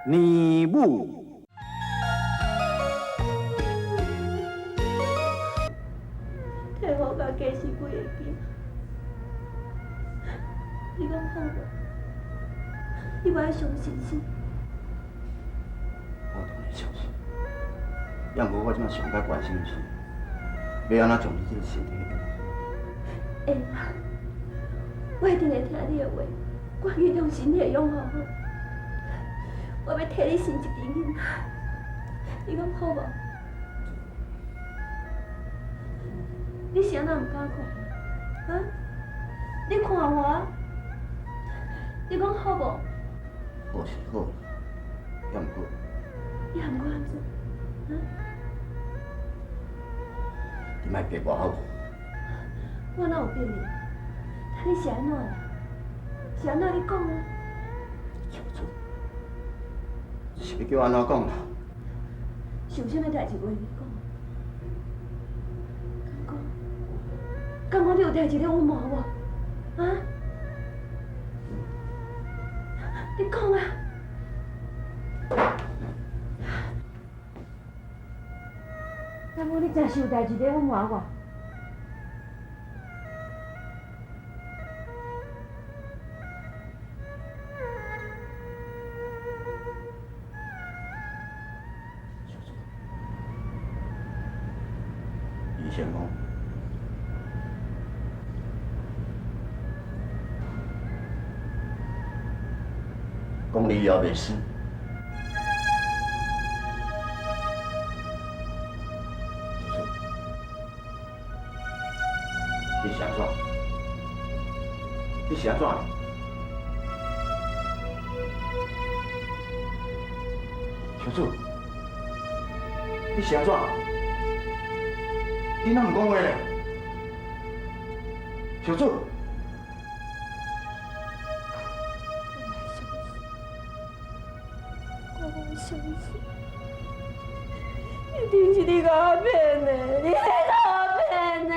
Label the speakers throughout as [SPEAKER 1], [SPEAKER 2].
[SPEAKER 1] 年母。
[SPEAKER 2] 替我共家生几个囝，你讲好無？你無愛相信是？
[SPEAKER 1] 我當然相信，也毋過我這馬上較關心的是，欲按怎將你這个身體養好。
[SPEAKER 2] 會啦，我一定會聽你的話，趕緊將身體養好好。我欲替你生一支囡仔，你講好無？你是按怎毋敢看？啊？你看我，你講好無？
[SPEAKER 1] 好是好，也毋過。
[SPEAKER 2] 也毋過按怎？啊？
[SPEAKER 1] 你莫逼我好無？
[SPEAKER 2] 我哪有逼你？你是按怎啦？是按怎你講啊？
[SPEAKER 1] 秀珠，是欲叫我按怎講啦？
[SPEAKER 2] 是有啥物代誌袂講？敢講？敢講你有代誌咧隱瞞我？啊？你講啊！敢講你真是有代誌咧隱瞞我？
[SPEAKER 1] 秀珠，醫生講，講你猶未死。秀珠，你是按怎？你是按怎？秀珠，你是按怎？你哪毋講話咧？秀珠。
[SPEAKER 2] 我袂相信，一定是你共我騙的，你共我騙的！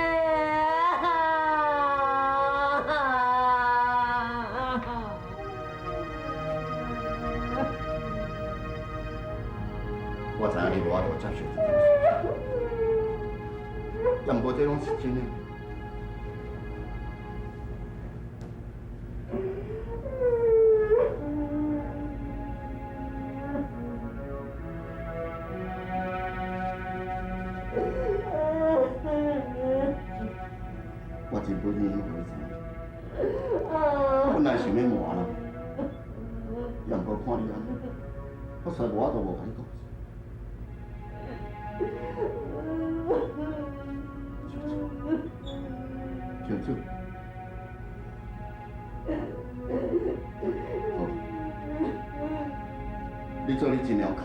[SPEAKER 1] 我知影你無法度接受這件事，也毋過這攏是真的。我真不忍心予你知影，本來想欲瞞啦，也毋過看你按呢，我實在無法度無共你講。秀珠，秀珠，好，你做你盡量哭。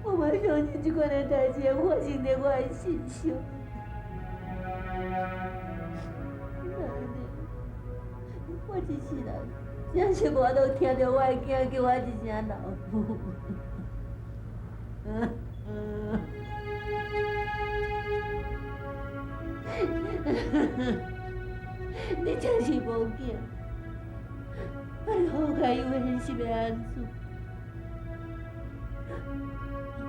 [SPEAKER 2] 我袂相信，我袂相信這款的代誌會發生佇我的身上。哪會按呢？我這世人真是無法度聽著我的囝叫我一聲老母。你真是無囝，啊你好佳又現實欲按怎？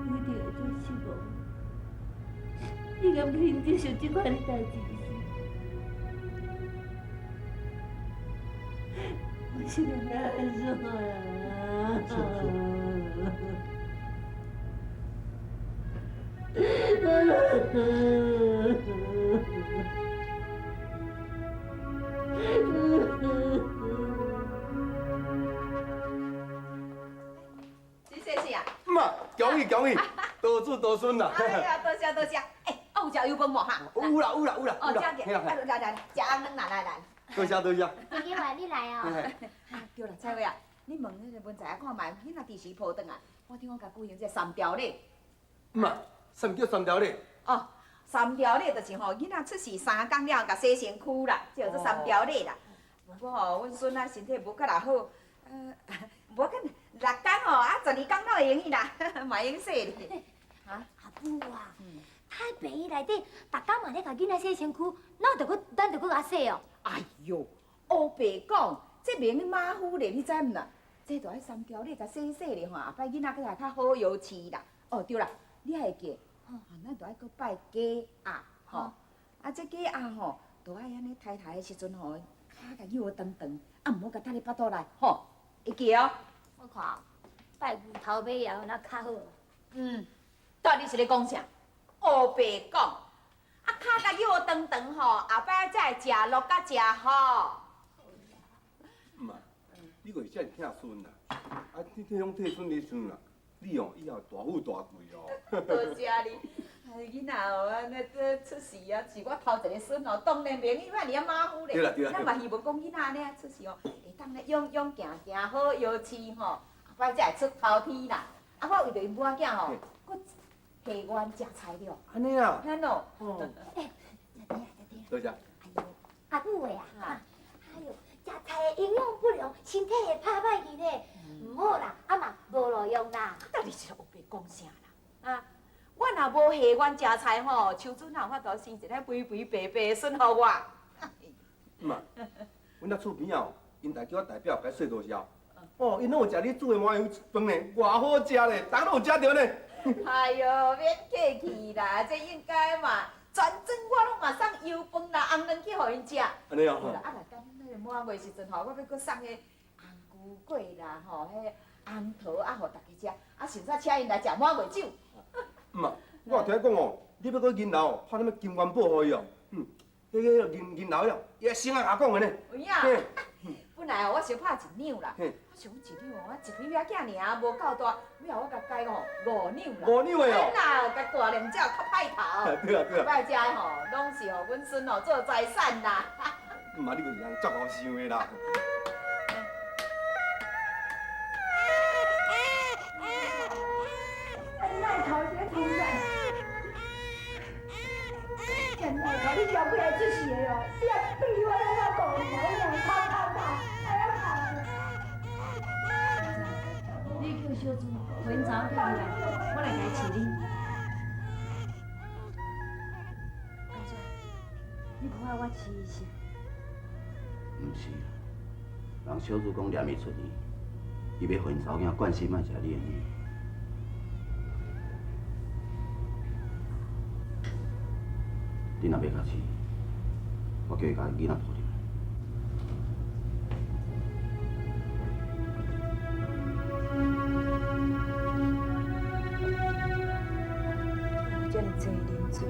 [SPEAKER 2] 我一定會足失望。你敢肯接受這款的代誌是？我是欲按怎啊？
[SPEAKER 3] 是先生啊！
[SPEAKER 4] 嘛，恭喜恭喜，多子多孫啦！
[SPEAKER 3] 哎呀，多謝多謝。欸，啊有食油飯無哈？
[SPEAKER 4] 有啦有啦有啦。
[SPEAKER 3] 哦，食過。啊，來來來，食紅卵啦，來來。
[SPEAKER 4] 多謝多謝。
[SPEAKER 5] 陳議員，你來哦。
[SPEAKER 3] 對啦，彩花啊，你問彼個文才看覓，彼若佇時抱轉來，我頂講共舉行這個三朝禮。
[SPEAKER 4] 嘛，啥物叫三朝禮？
[SPEAKER 3] 哦，三朝禮就是吼，囡仔出世三工了，共洗身軀啦，叫做三朝禮啦。無不過吼，阮孫仔身體無較若好，無要緊，六工吼，啊，12工攏會用去啦，嘛會用洗咧。
[SPEAKER 5] 哈？阿母啊，他喺病院內底，逐工嘛咧共囡仔洗身軀，哪有著閣咱著閣共洗哦？
[SPEAKER 3] 哎喲，烏白講，這袂用馬虎咧，你知毋啦？這著愛三條咧，共洗洗咧吼，後擺囡仔閣會較好藥飼啦。哦，對啦，你還會記？吼，咱著愛閣拜雞鴨吼，啊，這雞鴨吼，著愛按呢刣刣的時陣吼，跤共扭長長，啊，毋好共刣咧腹肚內，吼，會記哦。
[SPEAKER 5] 我看拜牛頭馬也有哪較好。
[SPEAKER 3] 嗯，到底是咧講啥？烏白講，啊，跤共扭長長吼，後擺才會食落較食好。
[SPEAKER 4] 毋啊，你閣是遮爾疼孫啦，啊，你你講替孫咧想啦，你哦以後大富大貴哦。
[SPEAKER 3] 多謝你。哎，囡仔哦，按呢這出世啊，是我頭一個孫哦，當然袂用遐爾馬虎咧。
[SPEAKER 4] 對啦對啦。
[SPEAKER 3] 咱嘛希望講囡仔按呢出世哦，會當咧勇勇行行好藥飼吼，後擺才會出頭天啦。啊，我為著𪜶母仔囝吼，閣下願食菜了。
[SPEAKER 4] 按呢啊。
[SPEAKER 3] 安喏。
[SPEAKER 4] 哦。
[SPEAKER 5] 欸，食茶啊，食茶。
[SPEAKER 4] 多謝。
[SPEAKER 5] 哎喲，阿母的啊，哎喲，食菜營養不良，身體會拍歹去咧，毋好啦，啊嘛無路用啦。
[SPEAKER 3] 到底是烏白講啥啦？啊，我若無下願食菜吼，秋蓁哪有法度生一个肥肥白白的孫予我？
[SPEAKER 4] 毋啊，阮那厝邊仔哦，𪜶大叫我代表共伊說多謝。哦，𪜶攏有食你煮的麻油飯呢，偌好食咧，逐家攏有食著呢。
[SPEAKER 3] 哎喲，免客氣啦，這應該嘛，全庄我攏嘛送油飯啦、紅卵去予𪜶食。
[SPEAKER 4] 按呢哦。
[SPEAKER 3] 對啦，啊若等彼個滿月時陣吼，我欲閣送彼紅菇粿啦、吼，彼紅桃啊，予大家食，啊，順煞請𪜶來食滿月酒。
[SPEAKER 4] 毋啊，我有聽講哦，你欲閣銀樓拍啥物金元寶予伊哦，嗯，彼個銀銀樓了，伊會先仔共我講的呢。
[SPEAKER 3] 有影？本來哦，我想拍一兩啦，我想一兩哦，我一岁仔囝爾，無夠大，尾後我共改吼五兩啦。
[SPEAKER 4] 五兩的哦。
[SPEAKER 3] 啦，共大兩才有較派頭。
[SPEAKER 4] 對啊對啊。
[SPEAKER 3] 拜食的吼，攏是予阮孫吼做財產啦。
[SPEAKER 4] 毋啊，你閣是人足好想的啦。
[SPEAKER 2] 你小不来出事的哦！你若转去我怎顾？我两哭哭哭，哎呀哭！
[SPEAKER 6] 你叫小朱回查某囝来，我來共伊飼恁。安怎？你無愛我飼伊是？
[SPEAKER 1] 毋是啦，人小朱講念伊出院，伊欲予𪜶查某囝慣性莫食你的奶。你若欲共飼，我叫伊共囡仔抱入來。
[SPEAKER 2] 遮爾濟奶水，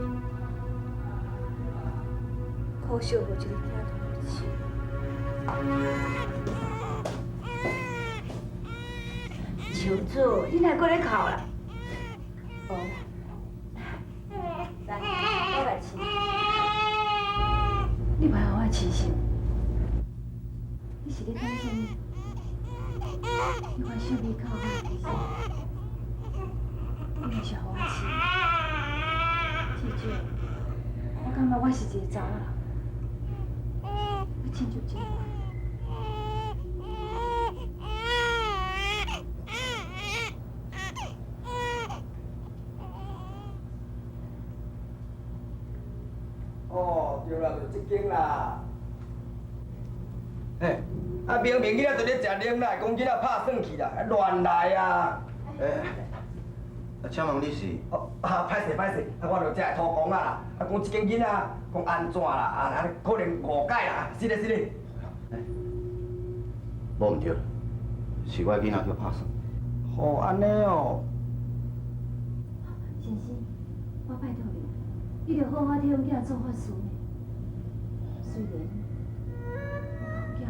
[SPEAKER 2] 可惜無一个囝通飼。秋子，你哪閣咧哭啦？無啦，來，我來飼。你無愛予我飼是？你是咧等啥物？你看手尾較好是？你若是予我飼，至少我感覺我是一個查某人，我真足珍貴。
[SPEAKER 7] 哦，對啦，就這間啦。嘿，啊明明囡仔就咧食奶奶，講囡仔拍耍去啦，亂來啊！
[SPEAKER 1] 欸，啊，請問你是？
[SPEAKER 7] 哦，啊，歹勢歹勢，啊，我就這的土公仔啦，啊，講這間囡仔講按怎啦，啊，可能誤解啦，是咧是咧。
[SPEAKER 1] 欸，無毋對，是我的囡仔叫拍耍。
[SPEAKER 7] 哦，按呢哦。
[SPEAKER 6] 先生，我拜託你，你著好好替阮囝做法事呢。雖然我共囝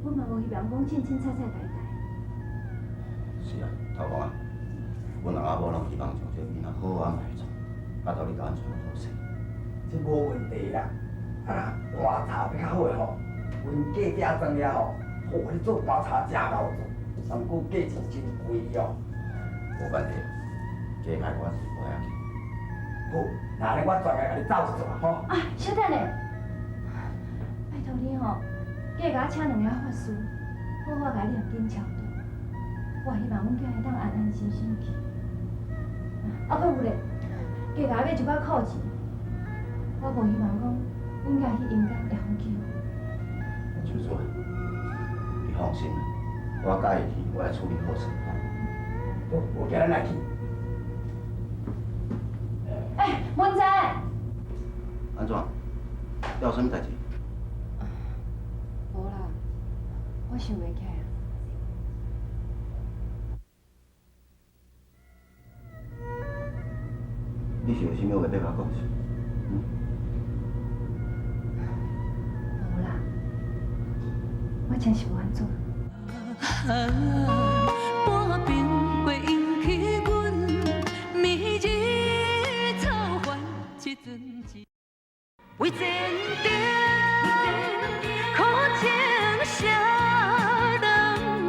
[SPEAKER 6] 分的，也毋過我嘛無希望講凊凊彩彩共伊改。
[SPEAKER 1] 是啊，頭公啊，阮翁仔某攏希望將這个囡仔好好安排葬，拜託你共阮揣好勢。
[SPEAKER 7] 這無問題啦，啊，棺材比較好的吼，阮隔壁庄遐吼，吼，你做棺材真𠢕做，毋過價錢真貴哦。
[SPEAKER 1] 無關係，加開我是無要緊。
[SPEAKER 7] 好，那呢我專來共你走一逝吼。
[SPEAKER 6] 啊，稍等下，託你吼，加共我請兩个法師，好好共念經超度。我希望阮囝會當安安心心去。啊，閣有咧，加共我買一寡苦錢。我無希望講，阮囝去陰間會予欺負。
[SPEAKER 1] 秋子，你放心，我佮伊去，我來處理好勢。
[SPEAKER 7] 好，我今日來去。
[SPEAKER 6] 欸，文仔。
[SPEAKER 1] 按怎？有啥物代誌？
[SPEAKER 6] 無啦，我想袂起來。
[SPEAKER 1] 你是有啥物話欲共我講是？
[SPEAKER 6] 無啦，我真是無按怎。
[SPEAKER 8] 半瓶過引起阮暝日操煩，一阵一。為前程，苦情誰人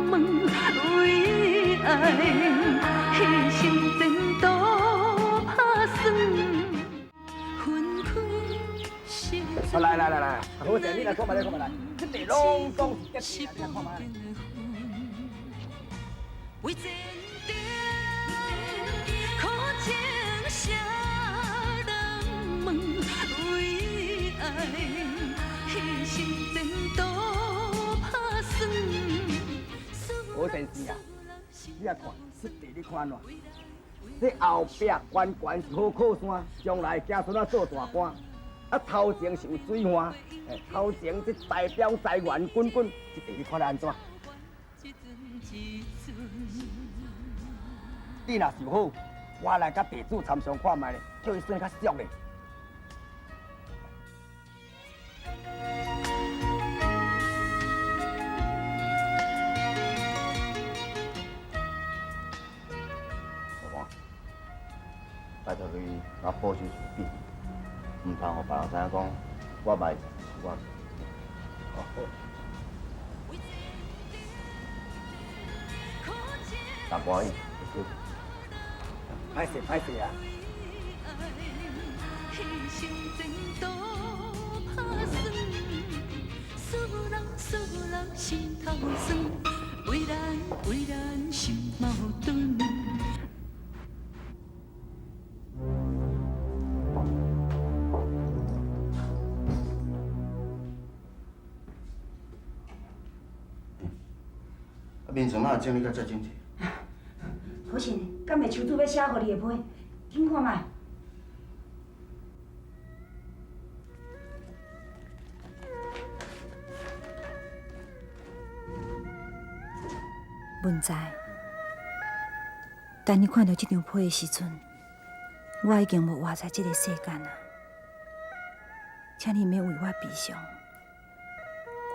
[SPEAKER 8] 問？為愛犧牲前途拍算，分開時。
[SPEAKER 7] 來來來來，好者，你來看覓，你看覓來，這地攏總是結的，你來看覓。
[SPEAKER 8] 為前程，苦情誰人問？為愛犧牲前途拍算。
[SPEAKER 7] 好先生啊，你來看，這地你看按怎？這後壁懸懸是好靠山，將來子孫仔做大官。啊，頭前是有水岸，頭前這代表財源滾滾，這地你看得按怎？你若是好，我來佮地主參詳看覓咧，叫伊算較俗咧。
[SPEAKER 1] 小王，拜託你共我保守一個秘密，毋通予別人知影講我賣是我。哦，好。大歡喜。
[SPEAKER 7] 歹勢歹勢啊！啊，眠床哪會整理甲遮整齊？
[SPEAKER 9] 好神，敢袂秋主欲寫予你的批？緊看覓。
[SPEAKER 6] 文才，當你看著這張批的時陣，我已經無活在這个世間啊！請你免為我悲傷，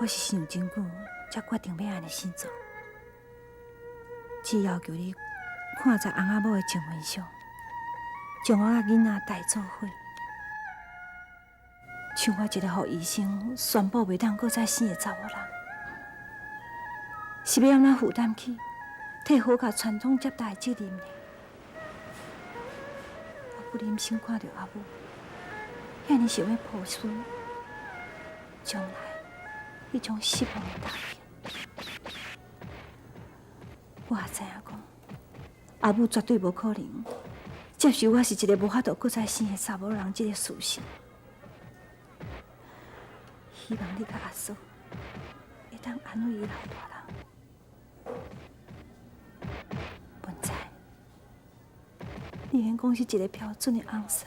[SPEAKER 6] 我是想真久才決定欲按呢生做。只要求你看在翁仔某的情分上，將我佮囡仔帶做伙。像我一个予醫生宣布袂當閣再生的查某人，是欲按怎負擔起替好家傳宗接代的責任呢？我不忍心看著阿母遐爾想欲抱孫，將來彼種失望的打擊。我也知影講，阿母絕對無可能接受我是一个無法度閣再生的查某人這个事實。希望你佮阿嫂會當安慰伊老大人。文才，你免講是一个標準的翁婿，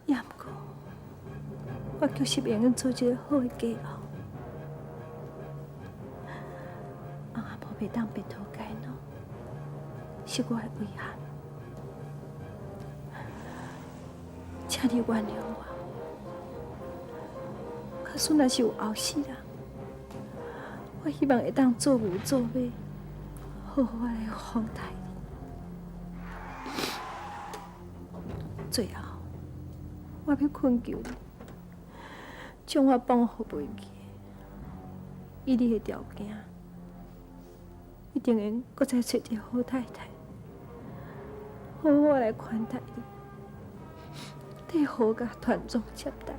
[SPEAKER 6] 也毋過，我確實袂用做一个好的家後。翁仔某袂當白頭偕老，是我的遺憾，請你原諒我。假使若是有後世人，我希望會當做牛做馬，好好來奉待你。最後，我欲懇求你，將我放予袂記，以你的條件，一定會閣再揣一个好太太，好好來款待你，替好家傳宗接代。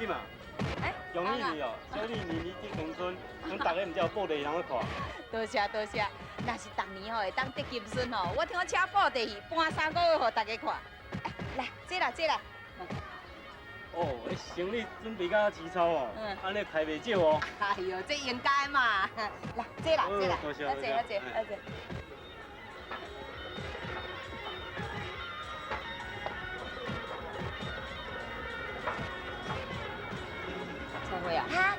[SPEAKER 10] 金啊！恭喜你哦，小你年年得长春，阮大家毋知有布袋戏通看。
[SPEAKER 3] 多谢多谢，若是逐年吼会当得金孙吼，我听请布袋戏搬3个月予大家看。来，坐啦坐啦。
[SPEAKER 10] 哦，生理准备甲齐操哦，按呢开袂少哦。
[SPEAKER 3] 哎呦，这应该嘛。来，坐啦坐啦，
[SPEAKER 10] 多谢
[SPEAKER 3] 好坐好坐好坐。彩花啊，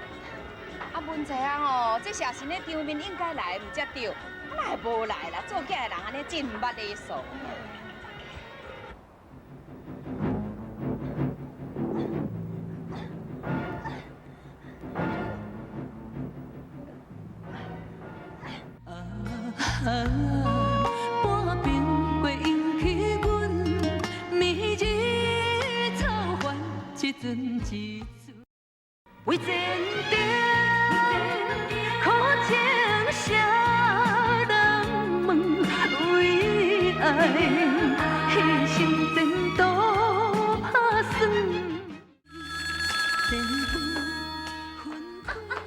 [SPEAKER 3] 啊，文才啊吼，这写信的场面应该来，毋才对，啊，哪会无来啦？做囝的人按呢真毋捌礼数。
[SPEAKER 8] 半冰过引起阮暝日草原一阵一阵。为前程，苦情谁人问？为爱牺牲前途拍算。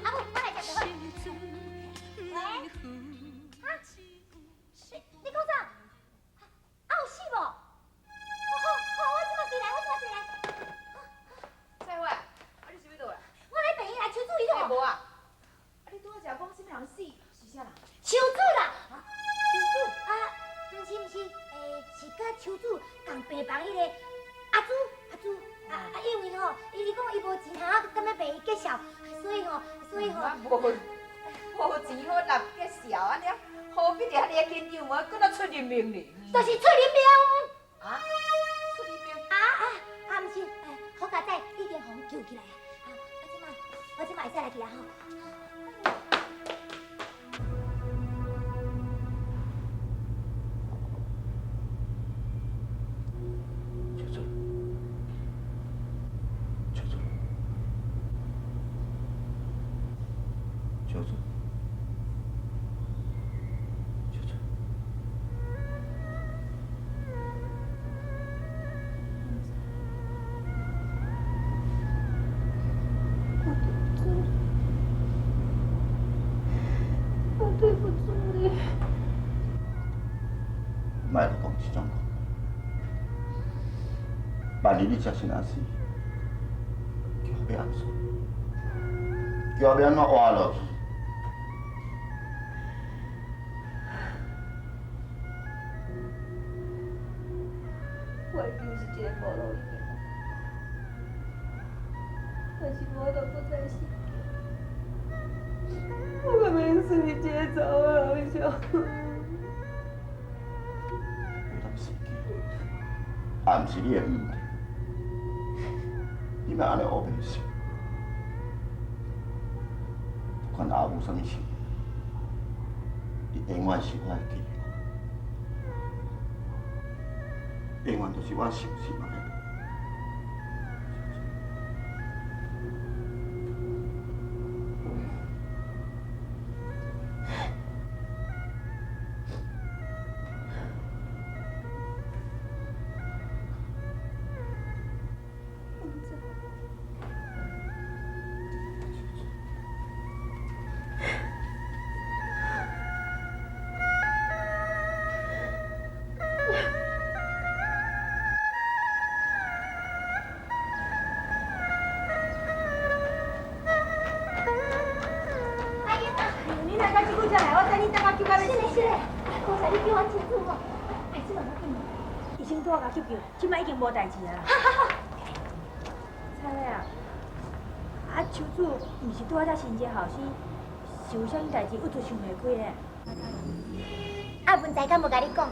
[SPEAKER 5] 阿母，我来食就好。喂，啊，你讲啥？啊，有死无？好，好，我这马随来，我这马随来。
[SPEAKER 3] 彩花，啊，你是欲佗来？
[SPEAKER 5] 我来病院来求助伊
[SPEAKER 3] 无啊？啊，你拄仔讲啥物人死？是啥人？
[SPEAKER 5] 秋子啦。秋子啊，毋是毋是，是佮秋子仝病房彼个阿朱阿朱啊啊，因为吼，伊讲伊无钱通啊，踮咧病院结账，所以吼，所以吼，
[SPEAKER 3] 无无钱好纳结账，按呢，何必伫遐尔紧张啊？阁若出人命哩？
[SPEAKER 5] 就是出人命。
[SPEAKER 3] 啊？出人命？
[SPEAKER 5] 啊啊啊！毋是，好佳哉已经予阮救起来啊！啊，我这马会使来去啊吼。
[SPEAKER 1] 秋子，秋子，秋子，秋子。
[SPEAKER 2] 我对不住你，我对不住你。
[SPEAKER 1] 莫阁讲这种话。万一你真是若死，叫我欲按怎？叫我欲按怎活落去？
[SPEAKER 2] 我已经是一个无路用的人，但是我都不再死，我明明是一个查某人小。
[SPEAKER 1] 也毋是你的毋对，你莫按呢乌白想。不管阿母啥物想，你永远是我的继母，永远都是我相信的。
[SPEAKER 9] 你来到这久才来，我等你等到急到欲死。
[SPEAKER 5] 是嘞是嘞，多谢你叫我秋子吼，哎，这嘛要紧。
[SPEAKER 9] 医生拄仔共急救，这摆已经无代志啊啦。彩花啊，啊秋子毋是拄仔才生一个后生，是有啥物代志郁卒想袂开咧？
[SPEAKER 5] 啊，文才敢无共你讲？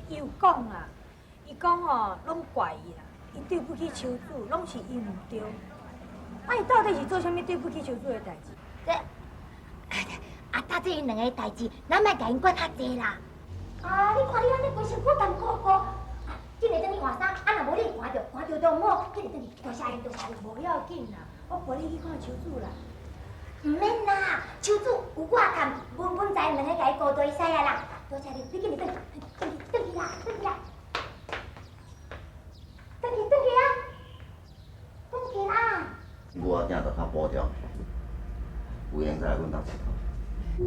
[SPEAKER 9] 伊有讲啦，伊讲吼，拢怪伊啦，伊对不起秋子，拢是伊毋对。啊，伊到底是做啥物对不起秋子的代志？
[SPEAKER 5] 这啊，到这𪜶两个代志，咱莫共𪜶管较济啦。啊，你看你按呢规身躯重鼓鼓，紧来转去换衫，啊，若无你会寒著，寒著就毋好，紧来转去，多谢你，多谢你。
[SPEAKER 9] 无要紧啦，我陪你去看秋子啦。
[SPEAKER 5] 毋免啦，秋子有我看，阮知两个共伊顾就会使啊啦。多谢你，你紧来转去，转去，转去啦，转去啦，转去，转去啊，转去啦。
[SPEAKER 1] 保重，有闲再来阮兜𨑨迌。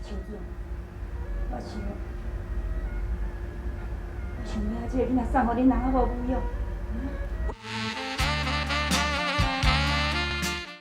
[SPEAKER 9] 秋子，我想，我想欲仔这个囡仔送予恁翁仔某抚养。